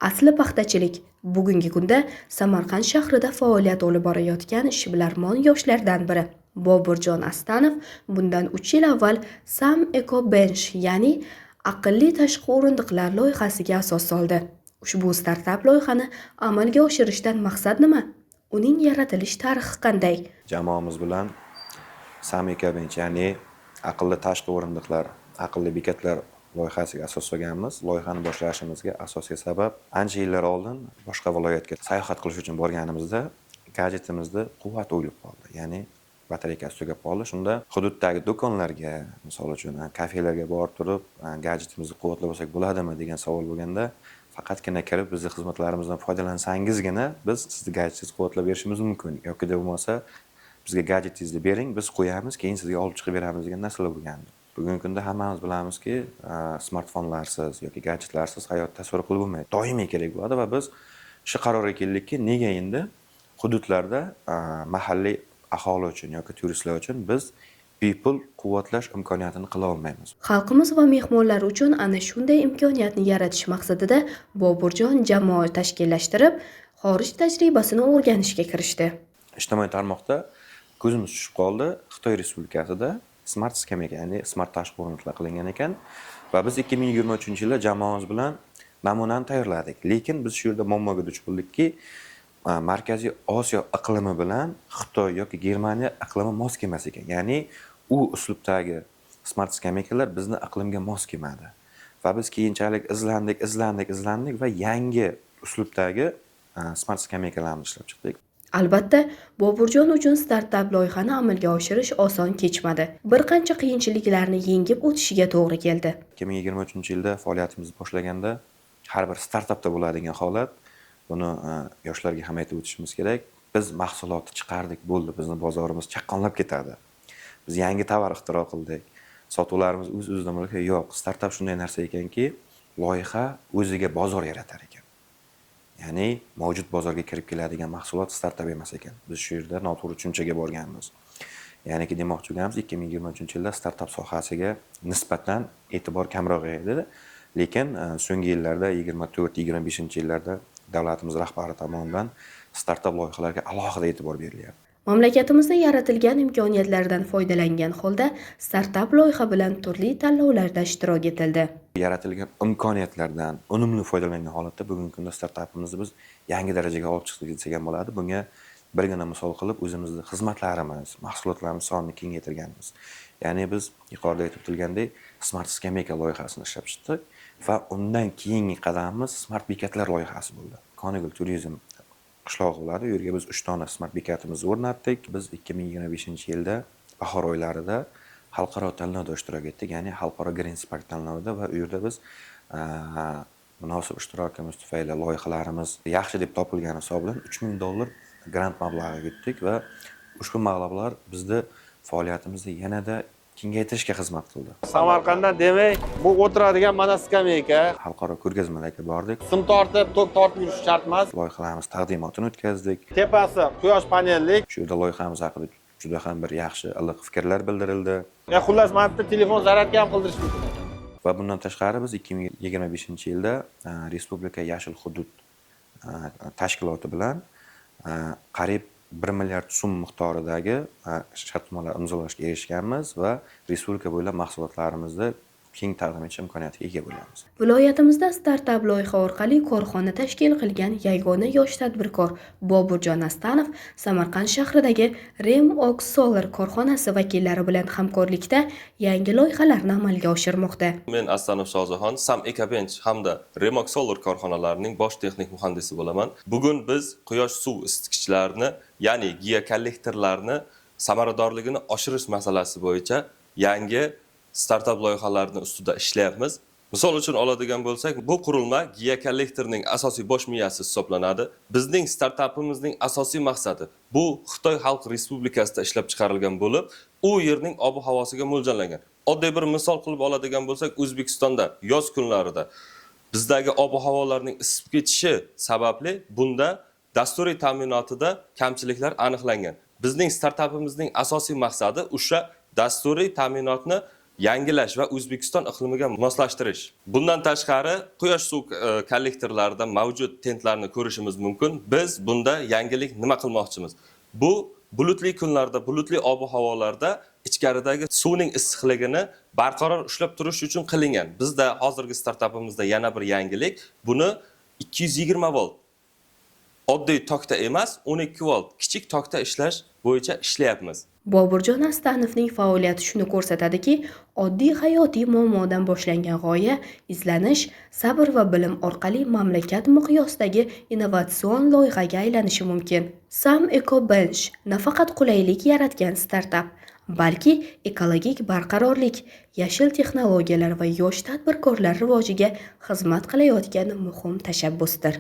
Asli paxtachilik. Bugungi kunda Samarqand shahrida faoliyat olib borayotgan ishbilarmon yoshlardan biri Boburjon Astanov bundan 3 yil avval Sam Eco Bench, ya'ni aqlli tashqi o'rindiqlar loyihasiga asos soldi. Ushbu startap loyihani amalga oshirishdan maqsad nima? Uning yaratilish tarixi qanday? Jamoamiz bilan Sam Eco Bench, ya'ni aqlli tashqi o'rindiqlar, aqlli bekatlar loyihasiga asos solganmiz. Loyihani boshlashimizga asosiy sabab, ancha yillar oldin boshqa viloyatga sayohat qilish uchun borganimizda gadjetimizda quvvat o'lib qoldi, ya'ni batareykasi tugab qoldi. Shunda hududdagi do'konlarga, misol uchun, kafelarga borib turib, gadjetimizni quvvatlab olsak bo'ladimi degan savol bo'lganda, faqatgina kirib bizni xizmatlarimizdan foydalansangizgina biz sizni gadjetingizni quvvatlab berishimiz mumkin yoki bo'lmasa bizga gadjetingizni bering, biz qo'yamiz, keyin sizga olib chiqib beramiz degan narsalar bo'lgandi. Bugungi kunda hammamiz bilamizki, smartfonlarsiz yoki gadjetlarsiz hayot tasavvur qilib bo'lmaydi, doimiy kerak bo'ladi. Va biz shu qarorga keldikki, nega endi hududlarda mahalliy aholi uchun yoki turistlar uchun biz bepul quvvatlash imkoniyatini qila olmaymiz? Xalqimiz va mehmonlar uchun ana shunday imkoniyatni yaratish maqsadida Boburjon jamoa tashkillashtirib, xorij tajribasini o'rganishga kirishdi. Ijtimoiy tarmoqda ko'zimiz tushib qoldi, Xitoy Respublikasida smart skameyka, ya'ni smart tashqi o'rindiqlar qilingan ekan. Va biz 2023 yilda jamoamiz bilan namunani tayyorladik, lekin biz shu yerda muammoga duch bo'ldikki, Markaziy Osiyo iqlimi bilan Xitoy yoki Germaniya iqlimi mos kelmas ekan, ya'ni u uslubdagi smart skameykalar bizni iqlimga mos kelmadi. Va biz keyinchalik izlandik, izlandik, izlandik va yangi uslubdagi smart skameykalarni ishlab chiqdik. Albatta, Boburjon uchun startap loyihani amalga oshirish oson kechmadi. Bir qancha qiyinchiliklarni yengib o'tishiga to'g'ri keldi. 2023 yilda faoliyatimizni boshlaganda har bir startapda bo'ladigan holat, buni yoshlarga ham aytib o'tishimiz kerak: biz mahsulotni chiqardik, bo'ldi, bizni bozorimiz chaqqonlab ketadi, biz yangi tovar ixtiro qildik, sotuvlarimiz o'z o'zidan bo'ladi. Yo'q, startap shunday narsa ekanki, loyiha o'ziga bozor yaratar ekan, ya'ni mavjud bozorga kirib keladigan mahsulot startap emas ekan. Biz shu yerda noto'g'ri tushunchaga borganmiz. Ya'niki demoqchi bo'lganimiz, 2023 yilda startap sohasiga nisbatan e'tibor kamroq edi, lekin so'nggi yillarda, 24, 25-yillarda davlatimiz rahbari tomonidan startap loyihalarga alohida e'tibor berilyapti. Mamlakatimizda yaratilgan imkoniyatlardan foydalangan holda startap loyiha bilan turli tanlovlarda ishtirok etildi. Yaratilgan imkoniyatlardan unumli foydalangan holatda bugungi kunda startapimizni biz yangi darajaga olib chiqdik desak ham bo'ladi. Bunga birgina misol qilib o'zimizni xizmatlarimiz, mahsulotlarimiz sonini kengaytirganmiz. Ya'ni biz yuqorida aytib o'tilgandek, smart skameyka loyihasini ishlab chiqdik va undan keyingi qadamimiz smart bekatlar loyihasi bo'ldi. Konigul turizm qishlog'i bo'ladi, u yerga biz uch dona smart bekatimizni o'rnatdik. Biz 2025 yilda bahor oylarida xalqaro tanlovda ishtirok etdik, ya'ni xalqaro Green Spark tanlovida. Va u yerda biz munosib ishtirokimiz tufayli, loyihalarimiz yaxshi deb topilgani hisobidan 3000 dollar grant mablag'iga yutdik va ushbu mablag'lar bizni faoliyatimizni yanada kengaytirishga xizmat qildi. Samarqanddan, demak, bu o'tiradigan mana skameyka. Xalqaro ko'rgazmalarga bordik. Sim tortib, tok tortib yurish shart emas. Loyihalarimiz taqdimotini o'tkazdik. Tepasi quyosh panellik. Shu yerda loyihamiz haqida juda ham bir yaxshi, iliq fikrlar bildirildi. Xullas, mana bitta telefon zaryadka ham qildirish mumkin ekan. Va bundan tashqari biz 2025 yilda Respublika yashil hudud tashkiloti bilan qariyb 1 milliard so'm miqdoridagi shartnomalar imzolashga erishganmiz va respublika bo'ylab mahsulotlarimizni keng taqdim etish imkoniyatiga ega bo'lyapmiz. Viloyatimizda startap loyiha orqali korxona tashkil qilgan yagona yosh tadbirkor Boburjon Astanov Samarqand shahridagi Rem Ox Solar korxonasi vakillari bilan hamkorlikda yangi loyihalarni amalga oshirmoqda. Men Astanov Shohjahon, Sam Ecobench hamda Remox Solar korxonalarining bosh texnik muhandisi bo'laman. Bugun biz quyosh suv isitgichlarni, ya'ni geokollektorlarni samaradorligini oshirish masalasi bo'yicha yangi startap loyihalarni ustida ishlayapmiz. Misol uchun oladigan bo'lsak, bu qurilma geokollektorning asosiy bosh miyasi hisoblanadi. Bizning startapimizning asosiy maqsadi bu Xitoy Xalq Respublikasida ishlab chiqarilgan bo'lib, u yerning ob-havosiga mo'ljallangan. Oddiy bir misol qilib oladigan bo'lsak, O'zbekistonda yoz kunlarida bizdagi ob-havolarning isib ketishi sababli bunda dasturiy ta'minotida kamchiliklar aniqlangan. Bizning startapimizning asosiy maqsadi o'sha dasturiy ta'minotni yangilash va O'zbekiston iqlimiga moslashtirish. Bundan tashqari, quyosh suv kollektorlarida mavjud tentlarni ko'rishimiz mumkin. Biz bunda yangilik nima qilmoqchimiz? Bu bulutli kunlarda, bulutli ob-havolarda ichkaridagi suvning issiqligini barqaror ushlab turish uchun qilingan. Bizda hozirgi startapimizda yana bir yangilik, buni 220 volt oddiy tokda emas, 12 volt kichik tokda ishlash bo'yicha ishlayapmiz. Boburjon Astanovning faoliyati shuni ko'rsatadiki, oddiy hayotiy muammodan boshlangan g'oya izlanish, sabr va bilim orqali mamlakat miqyosidagi innovatsion loyihaga aylanishi mumkin. Sam Eco Bench nafaqat qulaylik yaratgan startap, balki ekologik barqarorlik, yashil texnologiyalar va yosh tadbirkorlar rivojiga xizmat qilayotgan muhim tashabbusdir.